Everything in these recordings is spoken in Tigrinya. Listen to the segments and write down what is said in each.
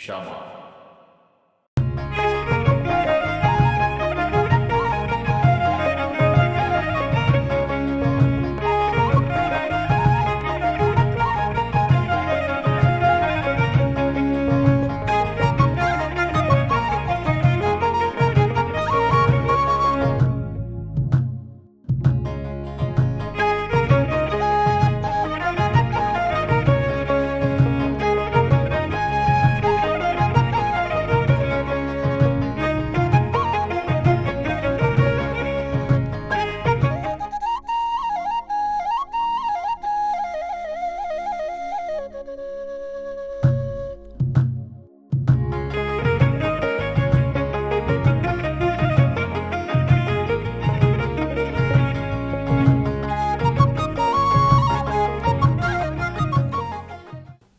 ሻማ።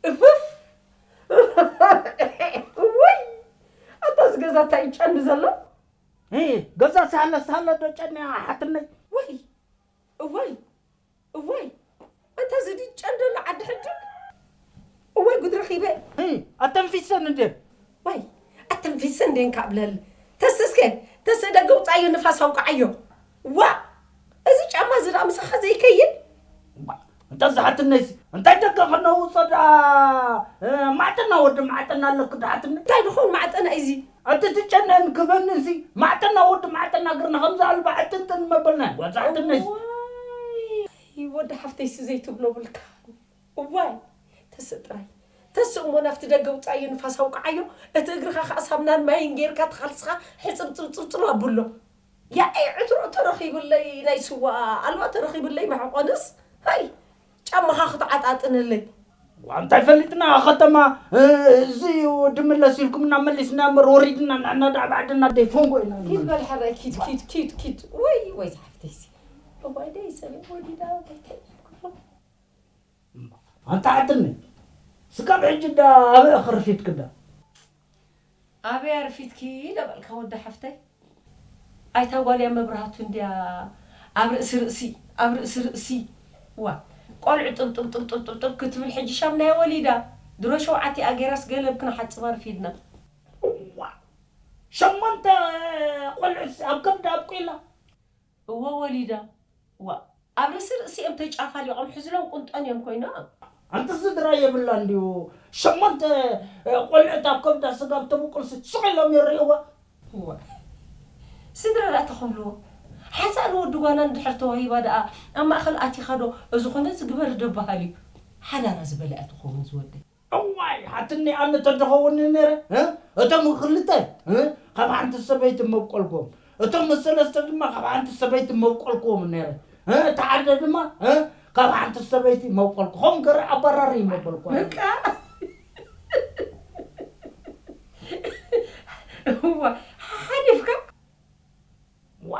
እፍፍ! እውይ! ኣታ እዚ ገዛ እንታይ እዩ ጨኒ ዘሎ? እ፣ ገዛ ሳለ ሳለ ዶ ጨኒ ሓትነይ? ወይ! እወይ! እወይ! ኣታ እዚ ድዩ ጨኒ ዘሎ ዓዲ ሕጂ? እወይ ጉድ ረኺበ! እ፣ ኣተንፊሰን እንዴ? ዋይ! ኣተንፊሰን እንዴ እንካ ብለል። ተስ እስከ፣ ተስ ደገ ውጻዮ ንፋስ ኣውቃዓዮ። ዋ! እዚ ጫማ እዚ ደኣ ምሳኻ ዘይከይድ? እባ፣ እንተ ዝሓትነይሲ፣ እንታይ ደገ ከነውጾ ደኣ፣ እ፣ ማዕጠና ወዲ ማዕጠና ኣለኪ ዶ ሓትነይ? እንታይ ድኾን ማዕጠና እዚ? ኣቲ ትጨነን ክበንሲ፣ ማዕጠና ወዲ ማዕጠና ግርና ከምዚ ኣልባ ዕጥንጥን መበልና። ዋ፣ ዝሓትነይሲ። ዋይ፣ ወዲ ሓፍተይሲ ዘይትብሎ ብልካ። እዋይ፣ ተስ ጥራይ። ተስ እሞ ናብቲ ደገ ውጻዮ ንፋስ ኣውቃዓዮ። እቲ እግርኻ ከኣ ሳምናን ማይን ጌርካ ተኻልስኻ ሕጽብጽብጽብጽብ ኣብሎ። ያኤ ዕትሮ ተረኺቡለይ፣ ናይ ስዋ ኣልባ ተረኺቡለይ፣ መሕቆንስ፣ ሃይ፣ ጫማኻ ክትዓጣጥነለይ። ዋ፣ እንታይ ፈሊጥና ከተማ፣ እ፣ እዚ እዩ ድምለስ ኢልኩምና መሊስና እምበር ወሪድና ንሕና ደኣ ኣብ ዓድና ደይ ፎንጎ ኢና ኪድ ንመለስ። በል ሕራይ፣ ኪድ፣ ኪድ፣ ኪድ፣ ኪድ። ወይ፣ ወይ፣ ዝሓፍተይሲ። እዋይ፣ ደይ ሰበይ ወሊዳ፣ እንታይ እንታይ ይብሎ? ኣንታ ዓድኒ፣ ስጋብ ሕጂ ዳ ኣበይ ኣኽርፊትክ ዳ? ኣበይ ኣርፊትኪ ዶ በልካ ወዲ ሓፍተይ? ኣይታ ጓል እያ መብራህቱ እንድያ ኣብ ርእሲ ርእሲ፣ ኣብ ርእሲ ርእሲ። ዋ፣ ቆልዑ ጥብ ጥብ ጥብ ጥብ ጥብ ጥብ ክትብል ሕጂ ሻምናያ ወሊዳ። ድሮ ሸውዓቲኣ ገይራስ ገለ ኣብ ክንሓጽብ ኣርፊድና። እዋ፣ ሸሞንተ ቆልዑስ ኣብ ከብዳ ኣብቂላ። እወ ወሊዳ። ዋ፣ ኣብ ርእሲ ርእሲኦም ተጫፋሊቖም ሕዝሎም ቁንጠን እዮም ኮይኖም። ኣንቲ ስድራ የብላ እንድዩ። ሸሞንተ፣ እ፣ ቆልዑት ኣብ ከብዳ ስጋብ ተብቁልሲ ስቕ ኢሎም ይርእይዋ። እዋ። ስድራ ደኣ ተኸብልዎ። ሓንሳእ ንወዲ ጓና እንድሕር ተዋሂባ ደኣ ኣብ ማእኸል ኣቲኻ ዶ እዚ ኾነ እዚ ግበር ዶ በሃል እዩ። ሓዳራ ዝበልዐ ትኸውን ዝወደይ። እዋይ፣ ሓትኒ ኣነ ተድኸውኒ ነይረ፣ እ? እቶም ክልተ፣ እ? ካብ ሓንቲ ሰበይቲ መብቆልኩም። እቶም ሰለስተ ድማ ካብ ሓንቲ ሰበይቲ መብቆልኩም ነይረ። እ? እቲ ሓደ ድማ፣ እ? ካብ ሓንቲ ሰበይቲ መብቆልኩ። ኸም ገረ ኣባራሪ መበልኩ። በቃ። እዋ፣ ሓሊፍካ። ዋ፣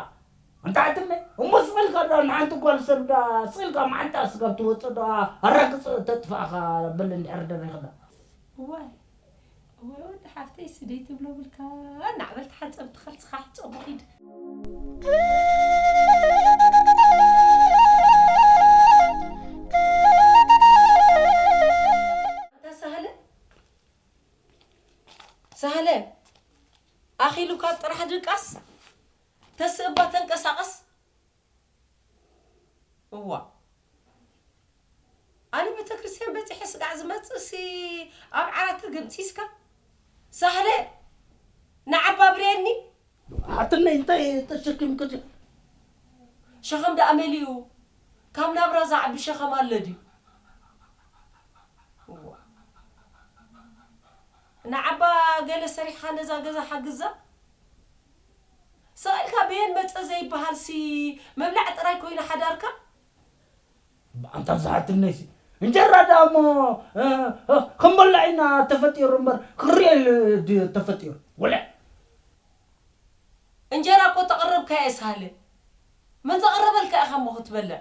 እንታይ ትብለ? እሞ ስቕ ኢልካ ዶ ንሓንቲ ጓል ሰብ ዳ፣ ስቕ ኢልካ መዓንጣ ስጋብ ትወፅእ ዶ፣ ኣራግፅ ተጥፋእኻ በል እንድሕር ደሪኽና። ዋይ፣ ዋይ፣ ወዲ ሓፍተይ ስደይ ትብሎ ብልካ፣ ናዕበል ተሓፀብ ትኸልስኻ ሕፀቡ ኺድ። ኣታ ሳህለ፣ ሳህለ፣ ኣኺሉካ ጥራሕ ድቃስ፣ ተስእ እባ ተንቀሳቐስ። እዋ። ኣነ ቤተክርስትያን በጺሐ ስጋዕ ዝመጽእሲ ኣብ ዓራት ተገምጺስካ? ሳህለ፣ ንዓባ ብሬኒ። ሓትነይ እንታይ ተሸኪምክዮ? ሸኸም ደኣ መሊኡ። ካብ ናብራ ዝዓቢ ሸኸም ኣሎ ድዩ? እዋ። ንዓባ ገለ ሰሪሕኻ ነዛ ገዛ ሓግዛ? ስቕ ኢልካ በየን መጸ ዘይበሃልሲ ምብላዕ ጥራይ ኮይኑ ሓዳርካ? ኣንታ ዝሓትነይሲ፣ እንጀራ ደኣ እሞ፣ እ፣ እ፣ ክንበልዕ ኢና ተፈጢሩ እምበር፣ ክርኤል ድዩ ተፈጢሩ? ወለ። እንጀራ እኮ ተቕርብካ እየ ሳህለ። መን ዘቕረበልካ ኢኻ እሞ ክትበልዕ?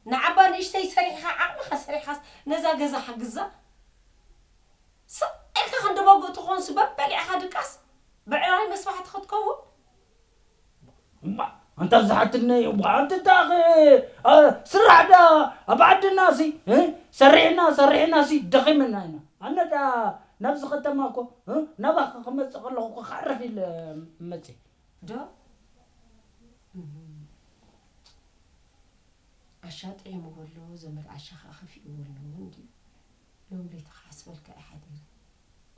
ንዓባ ንእሽተይ ሰሪሕኻ፣ ዓቕምኻ ሰሪሕኻስ ነዛ ገዛ ሓግዛ? ስቕ ኢልካ ክንዲ በጉእ ትኾንሲ በበሊዕኻ ድቃስ፣ ብዕራይ መስፋሕቲ ክትከውን? እማ፣ እንተ ዝሓትነይ እዋ፣ እንተ ደኣ ኸ፣ እ፣ ስራሕ ደኣ ኣብ ዓድና ሲ፣ እ፣ ሰሪሕና፣ ሰሪሕና ሲ ደኺምና ኢና። ኣነ ደኣ ናብዚ ከተማ እኮ፣ እ፣ ናባኻ ክመጽእ ከለኹ እኮ ክዕርፍ ኢለ መጽእ። ዶ? እም። ዓሻ ጥዒምዎ ኣሎ፣ ዘመድ ዓሻ ኸኣ ከፊእዎ ኣሎ እንድዩ። ሎም ለይቲ ክሓስበልካ እየ ሓዲረ።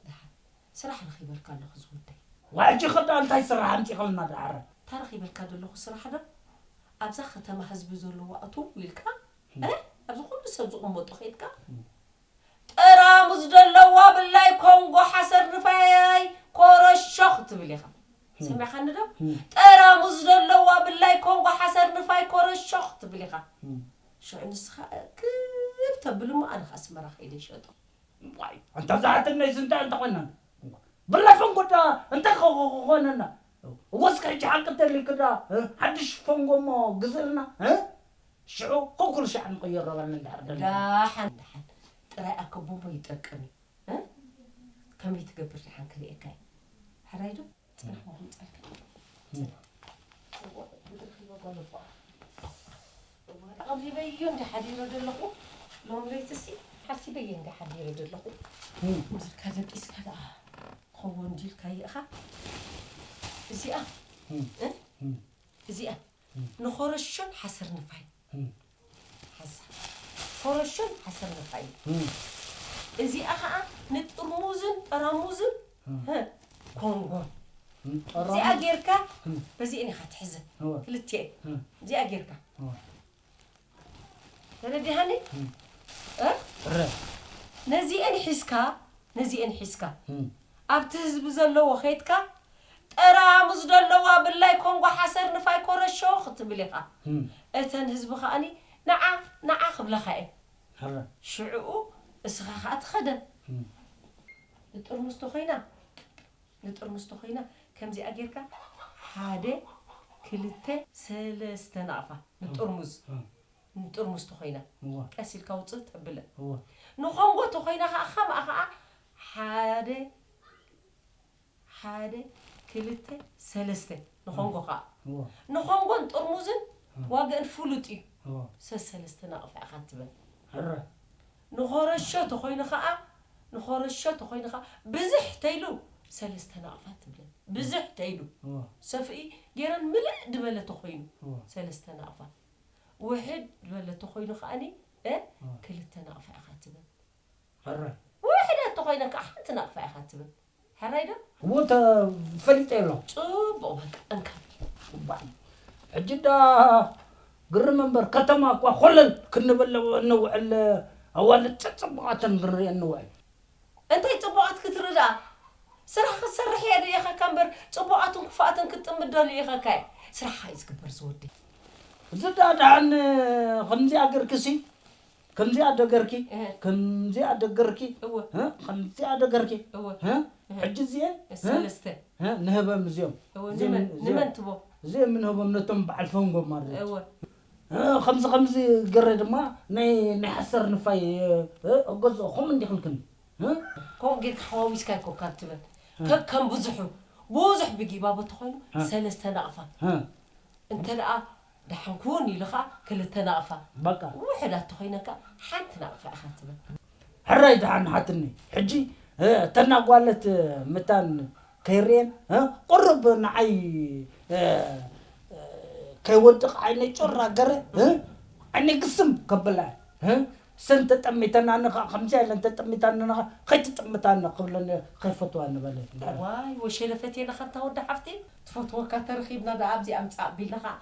ደሓን ስራሕ ረኺበልካ ኣለኹ ዝወደይ። ዋይ፣ ሕጂ ኸ ደኣ እንታይ ስራሕ ኣምጺእኽልና ደሓር? እታ ረኺበልካ ዘለኹ ስራሕ ዶ? ኣብዛ ከተማ ህዝቢ ዘለዋ እትው ኢልካ፣ እም። እ? ኣብዚ ኩሉ ሰብ ዝቕመጦ ኸይድካ፣ እም። ጠራሙዝ ዘለዋ ብላይ ኮንጎ ሓሰር ንፋይ ኮረሾ ክትብል ኢኻ። እም። ሰሚዕካኒ ዶ? እም። ጠራሙዝ ዘለዋ ብላይ ኮንጎ ሓሰር ንፋይ ኮረሾ ክትብል ኢኻ። እም። ሽዑ ንስኻ እክብ ተብል እሞ ኣነ ኸኣ ኣስመራ ከይደ ይሸጦ። ዋይ፣ ኣንታ ዝሓትነይስ እንታይ እንተኾይና? ብላፈን ጎዳ እንታይ ኸ-፣ ኸ-፣ ኸኾነና? ወስከ ሕጂ ሓቂ እንተሊክዳ፣ እ? ሓድሽ ፈንጎ እሞ ግዝእልና፣ እ? ሽዑ ኮኩል ሻዕ ንቕይሮ በልና እንድሕር ደሊና። ደሓን፣ ደሓን። ጥራይ ኣከቦሞ ይጠቅም እዩ። እ? ከመይ ትገብር ደሓን ክርእየካ እየ። ሕራይ ዶ? ጽናሕ ምኹም ጸልካ። ጽናሕ። ጽቡቕ፣ ብትርፊ በጎ ልቦ። እዋ፣ ኣቐሊበዮ እንዲ ሓዲረ ደለኹ። ሎም ለይትሲ ሓሲበዮ እንዲ ሓዲረ ደለኹ። እም። ምስልካ ደቂስካ ደኣ ክኸውን እንዲልካ ይእኻ። እዚኣ፣ እም። እ? እም። እዚኣ እም። ንኾረሾን ሓሰር ንፋይ። እም። ሓዛ። ኮረሾን ሓሰር ንፋይ። እም። እዚኣ ኸኣ ንጥርሙዝን ጠራሙዝን፣ እም። ህ፣ ኮንጎን። እም፣ እዚኣ ጠራሙዝ። ጌርካ፣ እም። በዚአን ኢኻ ትሕዘ። እወ። ክልቲአን። እም። እዚኣ ጌርካ። እወ። ተረዲሃኒ? እም። እ? እረ። ነዚአን ሒዝካ፣ ነዚአን ሒዝካ። እም። ኣብቲ ህዝቢ ዘለዎ ኸይድካ፣ ጠራሙዝ ደለዋ ብላይ ኮንጎ ሓሰር ንፋይ ኮረሾ ክትብል ኢኻ። እም። እተን ህዝቢ ኸኣኒ፣ ንዓ፣ ንዓ ክብለኻ እየን። እረ። ሽዕኡ እስኻ ኸኣ ትኸደን። እም። ንጥርሙዝ ተኾይና፣ ንጥርሙዝ ተኾይና፣ ከምዚኣ ጌርካ፣ ሓደ፣ ክልተ፣ ሰለስተ ናቕፋ። እም። ንጥርሙዝ። እም። ንጥርሙዝ ተኾይና፣ እዋ። ቀስ ኢልካ ውጽእ ተብለ። እዋ። ንኾንጎ ተኾይና ኸኣ፣ ኸምኣ ኸኣ፣ ሓደ፣ ሓደ፣ ክልተ፣ ሰለስተ። ንኾንጎ ኸኣ። እዋ። ንኾንጎን ጥርሙዝን እዋ። ዋግእን ፍሉጥ እዩ። እዋ። ሰሰለስተ ናቕፋ ኢኻ ትበል። ሕረ። ንኾረሾ ተኾይኑ ኸኣ፣ ንኾረሾ ተኾይኑ ኸኣ፣ ብዝሕ ተይሉ ሰለስተ ናቕፋ ትብለን። ብዝሕ ተይሉ። እዋ። ሰፍኢ ጌረን ምልእ ድበለ ተኾይኑ እዋ። ሰለስተ ናቕፋ። ውሕድ ዝበለ ተኾይኑ ከኣኒ፣ እ፣ እ። ክልተ ናቕፋ ኢኻ ትብል። ሕራይ። ውሕዳት ተኾይነን ከኣ ሓንቲ ናቕፋ ኢኻ ትብል። ሕራይ ዶ? እሞ ተ-፣ ፈሊጠ ኣለኹ። ጽቡቕ፣ በቃ፣ እንካ። እባይ። ሕጂ ዳ ግርም እምበር፣ ከተማ እኳ ኾለል ክንብል እንውዕል፣ ኣዋልድ ጸጽቡቓተን ክንርኢ እንውዕል። እንታይ ጽቡቓት ክትርኢ ደኣ? ስራሕ ክትሰርሕ እየ ደሊኸካ እምበር፣ ጽቡቓትን ክፉኣትን ክትጥምት ደሊኸካ እየ። ስራሕኻ እዩ ዝግበር ዝወደይ። እዚ ደኣ ደሓን ከምዚኣ ገርክሲ፣ ከምዚኣ ደገርኪ፣ እህ። ከምዚኣ ደገርኪ፣ እወ። እ? ከምዚኣ ደገርኪ፣ እወ። እ? እህ። ሕጂ እዚኤን፣ እ? ሰለስተ። እ? ንህበም እዚኦም። እወ፣ እዚኦም፣ ንመን፣ እዚኦም። ንመን ትቦ? እዚኦም ንህቦም ነቶም በዓል ፈንጎ ማለት እዩ። እወ። እ፣ ከምዚ፣ ከምዚ ገረ ድማ ናይ፣ ናይ ሓሰር ንፋይ፣ እ፣ እገዝኦ፣ ከምኡ እንዲኽልክን። እ? ከምኡ ጌርካ ሓዋዊስካ እኮ ካብ ትበል። እ። ከከም ብዙሑ፣ ብዙሕ ብጊባቦ ተኾይኑ እ። ሰለስተ ናቕፋ። እ። እንተ ደኣ ደሓን ኩን ኢሉ ኸኣ ክልተ ናቕፋ። በቃ። ውሕዳት ተኾይነካ ሓንቲ ናቕፋ ኢኻ ትበል። ሕራይ ደሓን ሓትኒ። ሕጂ፣ እ፣ እተን ኣጓለት፣ እ፣ ምታን ከይርእየን፣ እ፣ ቁሩብ ንዓይ፣ እ፣ እ፣ ከይወድቕ ዓይነይ ጮራ ገረ፣ እ፣ ዓይነይ ግስም ከብላ፣ እ፣ ሰን ተጠሚተናኒ ኸዓ፣ ከምዚኣ ኢለን ተጠሚታኒ ኸዓ፣ ከይትጥምታኒ ክብለኒ፣ ከይፈትዋኒ በለ። ዋይ፣ ወሸለ ፈትየናኻ፣ ኣንታ ወዲ ሓፍቲ፣ ትፈትወካ ተረኺብና ደኣ ኣብዚ ኣምጻእ ኣቢልና ኸዓ፣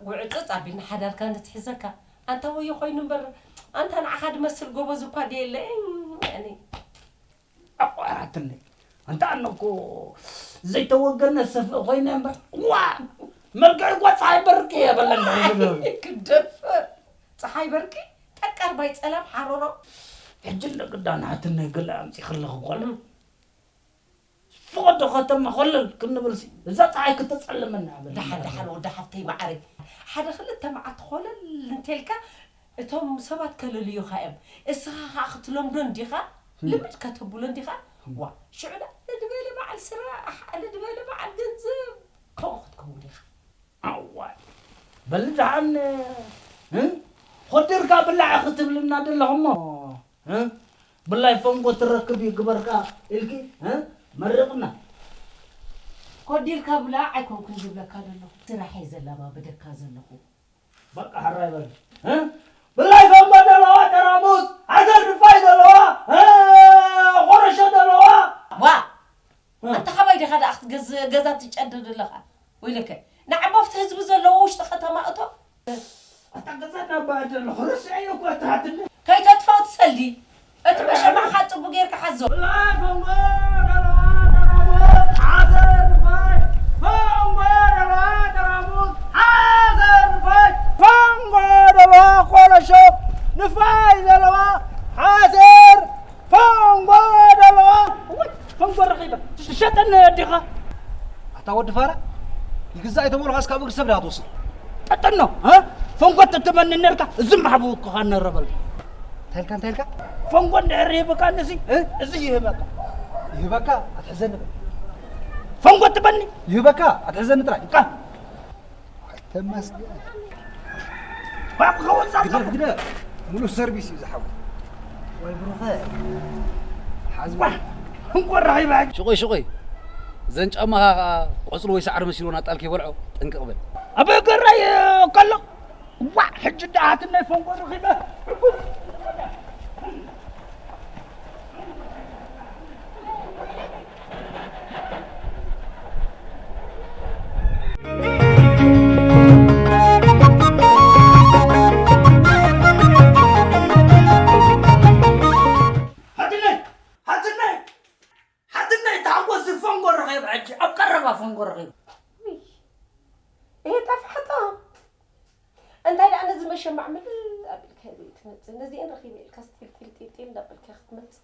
ጉዕጽጽ ኣቢልና ሓዳርካ ንትሕዘካ። ኣንታ ወዮ ኮይኑ እምበር፣ ኣንታ ንዓኻ ድመስል ጎበዝ እኳ ድየ የለ፣ እይ፣ ኣነ። ኣቋራትኒ። ኣንታ ኣነ እኮ ዘይተወገነ ሰፍኢ ኮይነ እምበር፣ ዋ! መልክዕ እኮ ፀሓይ በርቂ እየ በለኒ። ክደፍር። ፀሓይ በርቂ፣ ጠቃር ባይ ፀላም ሓሮሮ። ሕጂ እንደ ግዳ ናትነይ ገለ ኣምፂ ከለኹ ጓል። እም። ፍቐዶ ከተማ ኮለል ክንብል ሲ፣ እዛ ፀሓይ ክትፀልመና በለኒ። ደሓን፣ ደሓን ወዲ ሓፍተይ መዓረይ። ሓደ ክልተ መዓልቲ ኮለል እንተልካ፣ እቶም ሰባት ከለልዩኻ እዮም። እስኻ ኸኣ ክትለምዶ እንዲኻ፣ እም። ልምድ ከተብሎ እንዲኻ። እም። ዋ፣ ሽዑ ደኣ ልድበለ በዓል ስራሕ፣ ልድበለ በዓል ገንዘብ፣ ከምኡ ክትከውን ኢኻ። ኣዋ፣ በል ደሓን፣ እ? ኮዲርካ ብላዕ ክትብልና ደለኹሞ፣ እ? ብላይ ፈንጎ ትረክብ ይግበርካ ኢልኪ፣ እ? መርቕና። ኮዲርካ ብላዕ ኣይኮንኩን ዝብለካ ዘለኹ፣ ስራሕ እየ ዘላማምደካ ዘለኹ። በቃ ሕራይ በል፣ እ? ብላይ ፈንጎ ደለዋ ጠራሙዝ፣ ዓተር ድፋይ ደለዋ፣ እ? ቆረሾ ደለዋ። ዋ! እ? ኣንታ ካባይ ዲኻ ደኣ ክትገዝ-፣ ገዛ ትጨድር ዘለኻ? ወይለከ፣ ንዓቦፍቲ ህዝቢ ዘለዎ ውሽጢ ከተማ እቶ። ኣታ ገዛ እናበኣደ ኣለኹ፣ ረሲዐዮ እኮ፣ ኣታ ሃትነ። ከይተጥፍኦ ትሰልዲ። እቲ መሸማዕኻ ጽቡቕ ጌርካ ሓዞ። ብላይ ፈንጎ ደለዋ ጠራሙዝ፣ ዓተር ድፋይ። ፈንጎ ደለዋ ጠራሙዝ፣ ዓተር ድፋይ። ፈንጎ ደለዋ ቆረሾ፣ ንፋይ ዘለዋ፣ ዓተር ፈንጎ ደለዋ። እወ፣ ፈንጎ ረኺበ። ትሸጠኒ ዲኻ? ኣታ ወዲ ፋራ፣ ይግዛእ ኣይተበልኻስ ካብ እግሪ ሰብ ዲኻ ትወስድ? ጠጠኖ፣ እ? ፈንጎ ትትመኒ ነርካ፣ እዚ ማሕቡብኩኻ ነረበል። እንታይ ኢልካ፣ እንታይ ኢልካ? ፈንጎ እንድሕር ይህብካ፣ እዚ፣ እ? እዚ ይህበካ። ይህበካ፣ ኣትሕዘኒ በል። ፈንጎ ትበኒ? ይህበካ፣ ኣትሕዘኒ ጥራይ። እንካ። ተመስገን። ባብ ከወጻ ግደፍ፣ ግደፍ። ሙሉ ሰርቪስ እዩ ዝሓቡ። ወይ ብሩኸ። ሓዝባ። እንቆራ ይባል። ሽቆይ፣ ሽቆይ። ዘን ጫማኻ ኸዓ ቆጽሊ ወይ ሳዕሪ መሲልዎ ናጣል ከይበልዖ ጥንቅቕ በል። ኣብ ገራይ ከሎ። ዋ፣ ሕጂ ደኣ ሃትነይ ፈንጎ ረኺበ። ሃትነይ! ሃትነይ! ሃትነይ! ተሓጎሲ ፈንጎ ረኺበ ሕጂ፣ ኣብ ቀረባ ፈንጎ ረኺበ። ውይ፣ ይሄ ጣፋሕታ። እንታይ ደኣ ነዚ መሸማዕ ምልእ ኣቢልካ ትመጽእ? ነዚኤን ረኺበ ኢልካስ ጢል ጢል ጢል ጢል እንዳበልካ ክትመጽእ?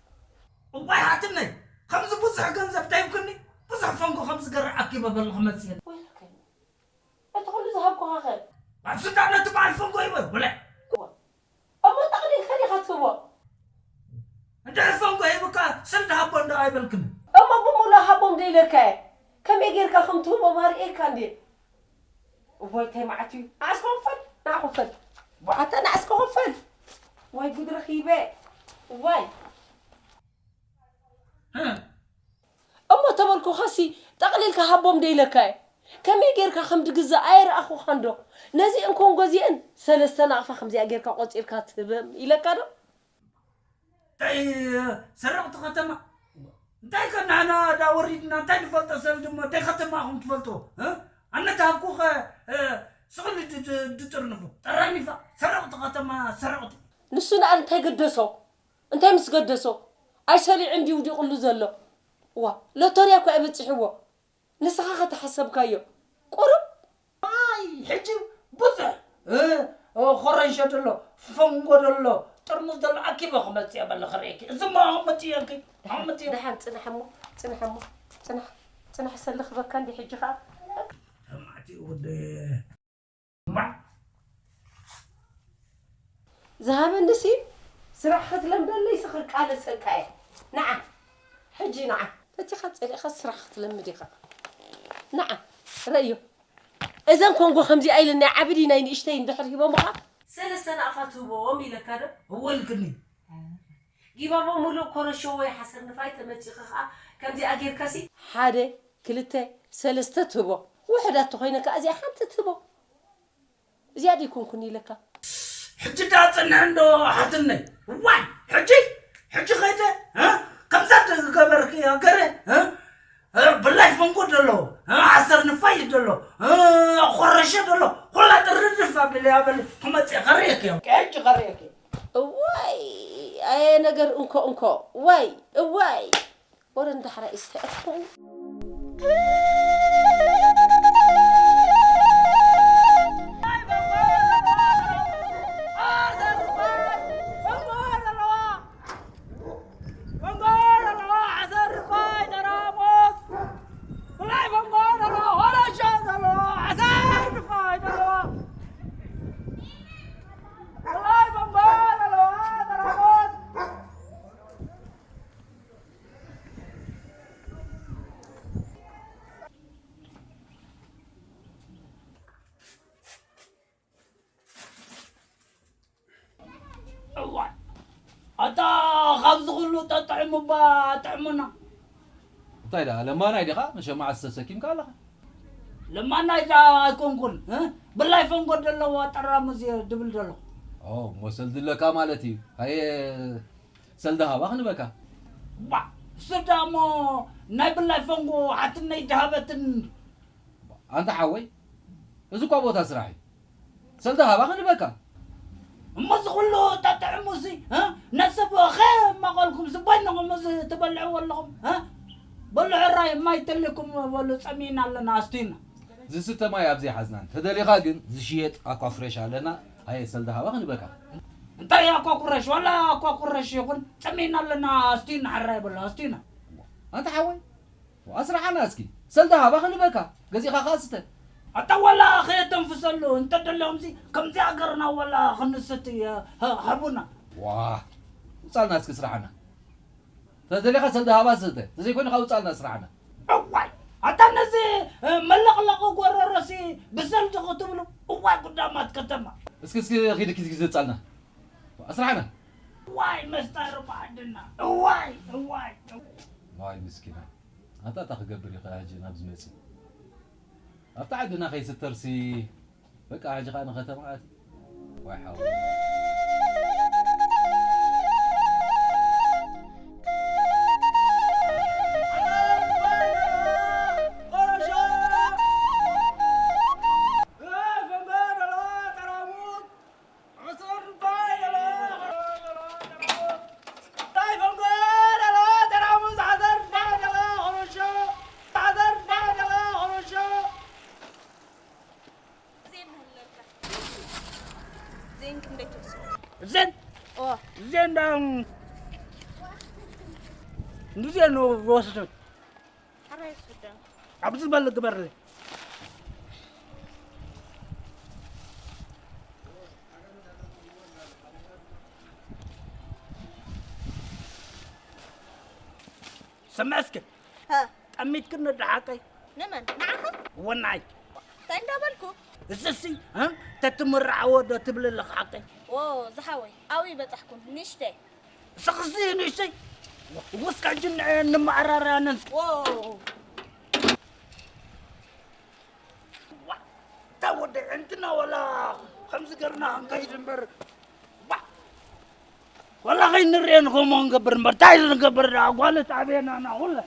እዋይ ሃትነይ፣ ከምዚ ብዙሕ ገንዘብ ተሂብክኒ፣ ብዙሕ ፈንጎ ከምዚ ገርዕ ኣኪበ በል ክመጽእ እየ። ወይለከ፣ እቲ ኩሉ ዝሃብኩኻኸ? ኣብ ስልጣን ነቲ በዓል ፈንጎ ይበል፣ ብለ። እሞ ጠቕሊልካ ዲኻ ትህቦ? እንድሕር ፈንጎ ሂብካ ስልዲ ሃቦ እንዶ ኣይበልክን። እሞ ብምሉእ ሃቦም ዶ ኢለካ እየ? ከመይ ጌርካ ከም ትህቦም ኣርእየካ እንድየ። እዋይ፣ እንታይ መዓት እዩ። ንዓስከ ክፈል፣ ንዓ ክፈል። ኣታ ንዓስከ ክፈል። ዋይ ጉድ ረኺበ። ዋይ። እሞ ተበልኩኻሲ ጠቕሊልካ ሃቦም ዶ ኢለካ እየ? ከመይ ጌርካ ከም ድግዛእ ኣየረኣኹኻን ዶ? ነዚአን ኮንጎ እዚአን ሰለስተ ናቕፋ ከምዚኣ ጌርካ ቆጺርካ ትህበም ኢለካ ዶ? እንታይ ሰረቕቲ ከተማ? እንታይ ከ ንሕና ዳ ወሪድና እንታይ ንፈልጦ ሰብ ድማ እንታይ ከተማ ኢኹም ትፈልጥዎ? እ? ኣነ ተሃብኩኸ፣ እ፣ ስቕሊ ድ-፣ ድ-፣ ድጥርንፉ። ጠራኒፋ፣ ሰረቕቲ ከተማ፣ ሰረቕቲ። ንሱ ንኣን እንታይ ገደሶ? እንታይ ምስ ገደሶ? ኣይሰሊዑ እንድዩ ውዲቑሉ ዘሎ። ዋ፣ ሎተርያ እኮ እዩ በጺሕዎ። ንስኻ ከተሓሰብካዮ። ቁሩብ። ኣይ፣ ሕጂ ብዙሕ፣ እ፣ እ፣ ኮረንሾ ደሎ፣ ፈንጎ ደሎ፣ ጥርሙዝ ደሎ ኣኪበ ክመጽእ እየ በለ ክርእየኪ። እዚ እሞ ኣቕምጥየልኪ፣ ኣቕምጥየ። ደሓን ጽናሕ እሞ፣ ጽናሕ እሞ፣ ጽናሕ፣ ጽናሕ ሰልኽበካ እንዲ ሕጂ ኸኣ። ሰማዕቲ ወደ እምባዕ። ዝሃበኒሲ ስራሕ ክትለምደለይሲ ክቃለሰልካ እየ። ንዓ፣ ሕጂ ንዓ። ፈቲኻ ጸሊእኻ ስራሕ ክትለምድ ኢኻ። ንዓ፣ ረእዮ። እዘን ኮንጎ ከምዚኣ ኢለን ናይ ዓብዲ ናይ ንእሽተይ እንድሕር ሂቦምኻ፣ ሰለስተ ናቕፋ ትህቦም ኢለካ ዶ? እወ ኢልክኒ። ጊባቦ ሙሉእ ኮረሾ ወይ ሓሰር ንፋይ ተመጺእኻ ኸኣ ከምዚኣ ጌርካሲ። ሓደ፣ ክልተ፣ ሰለስተ ትህቦ። ውሑዳት ተኾይነ ከኣ እዚኣ ሓንቲ ትህቦ። እዚኣ ደይኮንኩን ኢለካ። ሕጂ ደኣ ጽንሕ እንዶ ሓትነይ። ዋይ፣ ሕጂ፣ ሕጂ ኸይደ፣ እ? ከምዛ ትገበርክያ ገረ፣ እ? እ፣ ብላይ ፈንጎ ደሎ፣ እ፣ ዓሰር ንፋይ ደሎ፣ እ፣ ኮረሸ ደሎ፣ ኩላ ጥርድፍ ኣቢለ እያ በል ክመጽእ ከርእየኪ እየ። ሕጂ ከርእየኪ። እዋይ፣ ኣየ ነገር እንኮ እንኮ፣ ዋይ፣ እዋይ። ወረ እንዳሕራ ይስተአኩ። ጥዕሙ እባ ጥዕሙና። እንታይ ደኣ ለማናይ ዲኻ? መሸማዕ ዝተሰኪምካ ኣለኻ። ለማናይ ደኣ ኣይኮንኩን፣ እ? ብላይ ፈንጎ ዘለዎ ጠራሙዝ እየ ድብል ዘለኹ። ኦ፣ እሞ ሰልዲ ኣለካ ማለት እዩ። ሃየ፣ ሰልዲ ሃባ ክንበካ። ባ፣ እሱ ደኣ እሞ ናይ ብላይ ፈንጎ ሓትነይ ድሃበትን። ኣንታ ሓወይ፣ እዚ እኳ ቦታ ስራሕ እዩ። ሰልዲ ሃባ ክንበካ። እሞ እዚ ኩሉ ጠጥዕሙሲ፣ እ? ነሰብ ኸማቐልኩም ዝበይንኹም እዚ ትበልዕዎ ኣለኹም፣ እ? በሉ ሕራይ ማይ ተልኩም በሉ፣ ጸሚእና ኣለና፣ ኣስቱይና። ዝስተ ማይ ኣብዚ ሓዝናን። ተደሊኻ ግን ዝሽየጥ ኣኳ ፍሬሽ ኣለና። ሃየ፣ ሰልዲ ሃባ ክንበካ። እንታይ ኣኳ ቁረሽ፣ ዋላ ኣኳ ቁረሽ ይኹን፣ ጸሚእና ኣለና፣ ኣስቱይና፣ ሕራይ በሉ፣ ኣስቱይና። ኣንታ ሓወይ፣ ኣስርሓና እስኪ፣ ሰልዲ ሃባ ክንበካ፣ ገዚእኻ ኸኣ ስተ። ኣታ ዋላ ኸየተንፍሰሉ፣ እንተ ደለኹምሲ፣ ከምዚ ሃገርና ዋላ ክንስቲ፣ ሀ-፣ ሃቡና። ዋ፣ ውጻልና እስኪ ስርሓና። ተደሊኻ ሰልዲ ሃባ ስተ፣ ተዘይኮይኑ ኸኣ ውጻልና ስርሓና። እዋይ፣ ኣታ ነዚ፣ እ፣ መለቕለቒ ጎረሮሲ ብሰልዲ ክትብሉ፣ እዋይ ጉዳማት ከተማ። እስኪ፣ እስኪ፣ ኺድ፣ ኪድ፣ ኪድ፣ ውጻልና። ኣስርሓና። እዋይ፣ መስታሪ ባዕድና። እዋይ፣ እዋይ፣ እዋይ። ዋይ፣ ምስኪና። ኣታ እንታይ ክገብር እዩ ከ ሕጂ ናብዚ መጺ? ኣብታ ዓድና ከይስተርሲ በቃ ሕጂ ከኣ ንከተማ ኣትዩ። ዋይ ሓው። ዜን ክንደይ ትወስድ? ዜን? ኦ። ዜን ዳ-፣ ንዜን ነው ዝወስድ። ሕራይ ሱዳን። ኣብዚ በል ግበርለይ። ስምዒ እስኪ። ሃ። ጠሚትክኒ ዶ ሓቀይ? ንመን? ንዓኻ? እወ ንዓይ። እንታይ እንዳበልኩ? እዚሲ፣ እ? ተትምርዓዎ ዶ ትብሊ ኣለኺ ሓቀይ? ዎ፣ ዝሓወይ፣ ኣብይ በጻሕኩም? ንእሽተይ። ስኽሲ ንእሽተይ? ወስካ ሕጂ ን-፣ ንመዓራርያ ነንስ-፣ ዎ። ዋ፣ እታ ወዲ ዕንትና ዋላ ከምዚ ገርና ክንከይድ እምበር። ዋ፣ ዋላ ከይንርእየን ከምኡ ክንገብር እምበር፣ እንታይ ክንገብር ደኣ? ጓልት ኣበየና እና ኩለ።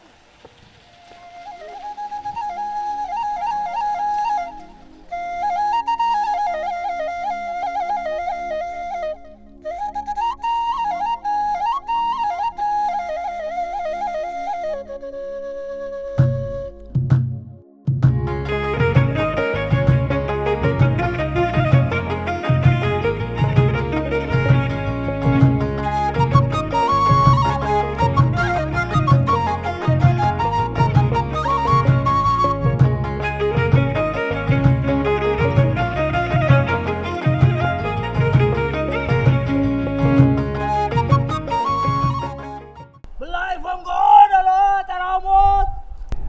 ብላይ ፈንጎ ደሎ ተራሞት።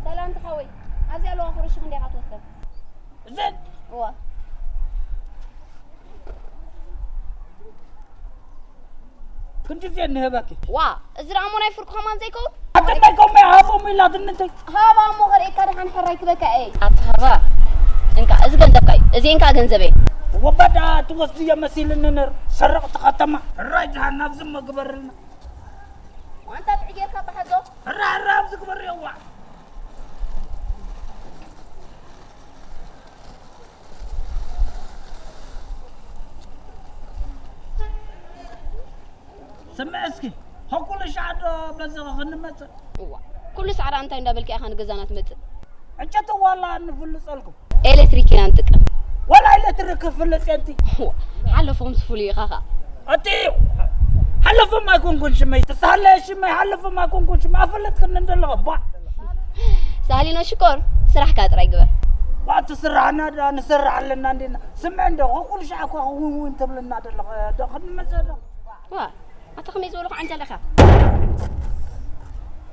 ሰላም ዝሓወይ፣ ኣብዚ ኣለዋ ፍርሽኽ እንዲኻ ትወስደን? እዘን? እዋ። ክንዲ እዘን ንህበኪ። ዋ፣ እዚ ደኣ እሞ ናይ ፍርቁ ከማን ዘይከውን? ኣንተ እንታይ ከምኡ ይሃቦም ኢላትኒ እንታይ? ሃባ እሞ ከርእየካ ደሓን ሕራይ ክበካ እየ። ኣታ ሃባ፣ እንካ፣ እዚ ገንዘብካ እዩ። እዚ እንካ ገንዘበይ። ወባዳ ትወስድዮ መሲልኒ ነር፣ ሰረቕቲ ከተማ። ሕራይ ደሓን ናብዚ እሞ ግበርልና። ኣንታ ጥዕ ጌርካ ብሓዞ። ሕራ፣ ሕራ፣ ኣብዚ ግበርዮ፣ ዋዕ። ስምዒ እስኪ፣ ኸኩሉ ሻዕ ዶ በዚ ክንመጽእ? እዋ፣ ኩሉ ሰዓት እንታይ እንዳበልካ ኢኻ ንገዛና ትመጽእ? ዕንጨቲ ዋላ ንፍልጸልኩም። ኤሌክትሪክ ኢና ንጥቀም። ዋላ ኤሌክትሪክ ክፍልጽ የንቲ። እዋ፣ ሓለፎም ዝፍሉ ኢኻ ኸኣ። ኣቲ ሓለፎም ኣይኮንኩን ሽመይ፣ ተሳለ ሽመይ፣ ሓለፎም ኣይኮንኩን ሽመይ፣ ኣፈለጥክኒ እንደለኹ፣ ቧ። ሳሊኖ ሽኮር፣ ስራሕካ ጥራይ ግበር። ዋ፣ ትስራሕና ዳ ንሰርሕ ኣለና እንዴና። ስምዕ እንዶ፣ ኩሉ ሻዕ እኳ እውን እውን ተብለና ደለኻ፣ ዶ ክንመጽእ ዶ? ዋ፣ ኣታ ከመይ ዝበልኩ ዓንጃል ኢኻ?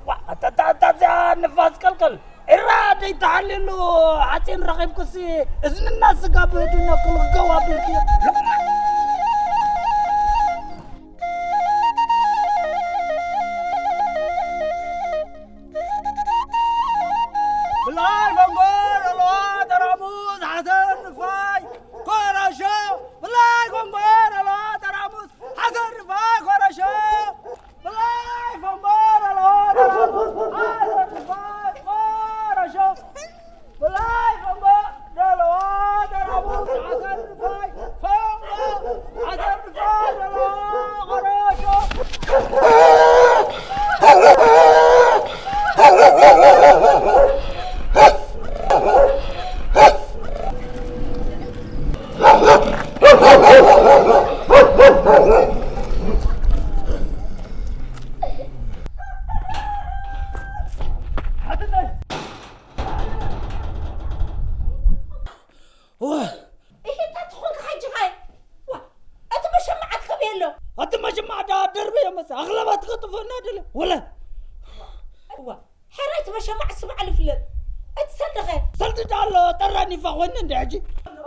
ዋ፣ ኣታ፣ ኣታ፣ ኣታ፣ እዚኣ ንፋስ ቀልቀል። እራ፣ ደይተሓልየሉ ሓፂን ረኺብኩሲ፣ እዝንና ስጋ ብህድና ክልገው ኣቢልክዮ። ሎቕማጽ። ኣሎ። እቲ መሸማዕ ደኣ ደርበዮ መጽእ ኣኽላባት ከጥፍኡና ደለ ወለ። እዋ፣ ሕራይ እቲ መሸማዕ ስማዕ ልፍለጥ። እቲ ሰልዲ ኸ? ሰልዲ ደኣ ኣሎ፣ ጠራኒፋ ኾይነ እንደ ሕጂ።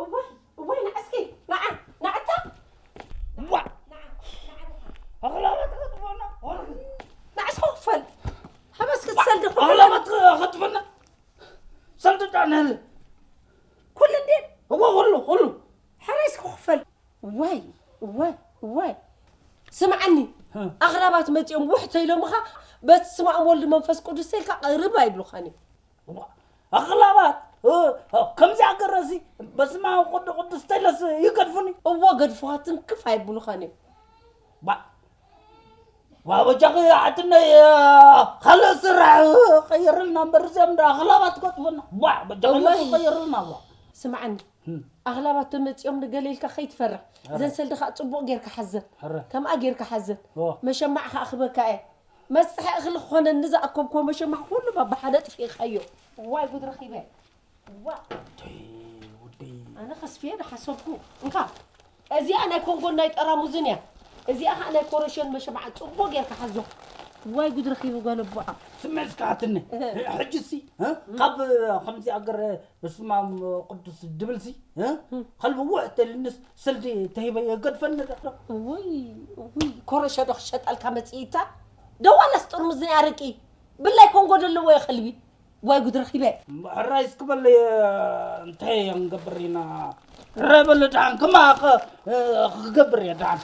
እዋ፣ እዋ፣ ንዓ እስኪ፣ ንዓ፣ ንዓታ። እዋ። ንዓ፣ ንዓ። ኣኽላባት ከጥፍኡና ወለ። ንዓ እስኪ ክፈል። ሃበ እስኪ እቲ ሰልዲ ክፈል። ኣኽላባት ከጥፍኡና። ሰልዲ ደኣ ነለ። ኩሉ እንዴ? እዋ፣ ኩሉ፣ ኩሉ። ሕራይ እስኪ ክፈል። ዋይ፣ ዋይ፣ ዋይ። ስምዓኒ፣ እ። ኣኽላባት መጺኦም ውሕ ተይሎምኻ፣ በስመ ኣብ ወልድ መንፈስ ቅዱስ ተይልካ ቅርብ ኣይብሉኻን እዮም። ዋ፣ ኣኽላባት፣ እ፣ እ፣ ከምዚኣ ገረሲ፣ በስመ ኣብ ወልድ ቅዱስ ተይለስ ይገድፉኒ። እዎ፣ ገድፉኻ ትንክፍ ኣይብሉኻን እዮም። ዋ፣ ዋ፣ በጃኺ ሓትነይ፣ እ፣ ካልእ ስራሕ፣ እ፣ ቀይርልና እምበር እዚኦም ዳ ኣኽላባት ገጥሙና። ዋ፣ በጃኺ እዋይ። ቀይርልና፣ ዋ። ስምዓኒ፣ እም። ኣኽላባት ተመጺኦም ንገለ ኢልካ ከይትፈርሕ። ኣረ። እዘን ሰልዲ ኸኣ ጽቡቕ ጌርካ ሓዘን። ኣረ። ከምኣ ጌርካ ሓዘን። ኦ። መሸማዕ ኸኣ ክበካ እየ። መስጥሒ እኽሊ ክኾነኒ ዝኣከብክዎ መሸማዕ ኩሉ ባባሓደ ኣጥፊእኻዮ። ዋይ ጉድ ረኺበ። ዋ። ተይ ወደይ። ኣነ ከስፍየ ዝሓሰብኩ። እንካ። እዚኣ ናይ ኮንጎን ናይ ጠራሙዝን እያ። እዚኣ ኸኣ ናይ ኮረሾን መሸማዕ ጽቡቕ ጌርካ ሓዞ። ዋይ ጉድ ረኺበ ጓል ኣቦኣ። ስምዒ እስከ ኣትኒ። እህ። ሕጂሲ፣ እ? እም። ካብ ከምዚ ኣገር በስመ ኣብ ቅዱስ ድብልሲ፣ እ? እም። ከልቢ ውሕ ተልንስ ስልዲ ተሂበ የገድፈኒ ዶ? ውይ፣ ውይ፣ ኮረሾ ዶ ክሸጠልካ መጽኢታ? ደዋላስ ጥርሙዝ ናይ ኣረቂ? ብላይ ኮንጎ ደለዎ እየ ከልቢ። ዋይ ጉድ ረኺበ። ሕራይ እስኪ በለይ፣ እንታይ ክንገብር ኢና? ሕራይ በለ ደሓን፣ ከማኻ ኸ-፣ ክገብር እየ ደሓን።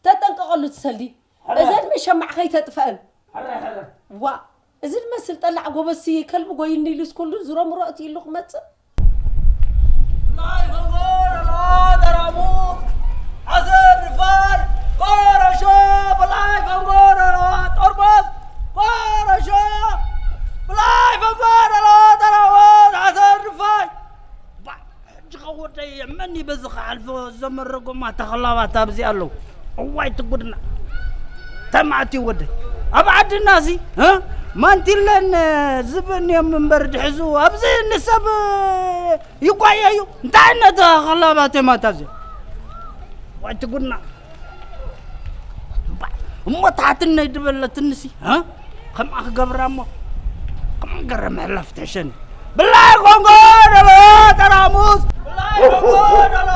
ተጠንቀቐሉ እቲ ሰልዲ። ሕራይ። እዘን መሸማዕ ከይተጥፈአን። ሕራይ፣ ሕራይ። ዋ፣ እዚ ዝመስል ጠላዕ ጎበዝሲ ከልቢ ጎይኒ ኢሉስ ኩሉ ዝሮምሮ እቲ ኢሉ ክመጽእ። ብላይ ፈንጎ ደሎ ጠራሙዝ፣ ዓሰር ድፋይ፣ ኮረሾ፣ ብላይ ፈንጎ ደሎ ጠርሙዝ፣ ኮረሾ፣ ብላይ ፈንጎ ደሎ ጠራሙዝ፣ ዓሰር ድፋይ። ባ፣ ሕጂ ኸ ወደይ መን እዩ በዚ ክሓልፎ ዘመረጎማ ተኸላባት ኣብዚ ኣለዉ። እዋይ ትጉድና። ተማዕቲ ወደይ። ኣብ ዓድና እዚ፣ እ? ማንቲለን ዝብን እዮም እምበር ድሕዙ ኣብዚ ንሰብ ይጓየ እዩ። እንታይ ዓይነት ተኸላባት እዮም ኣታ እዚ? እዋይ ትጉድና። እሞ ታሕትነይ ድበለትንሲ፣ እ? ከምኣ ክገብራ እሞ። ከምኣ ገረ ምሕላፍ ተሸኒ። ብላይ ኮንጎ ደሎ ጠራሙዝ። ብላይ ኮንጎ ደሎ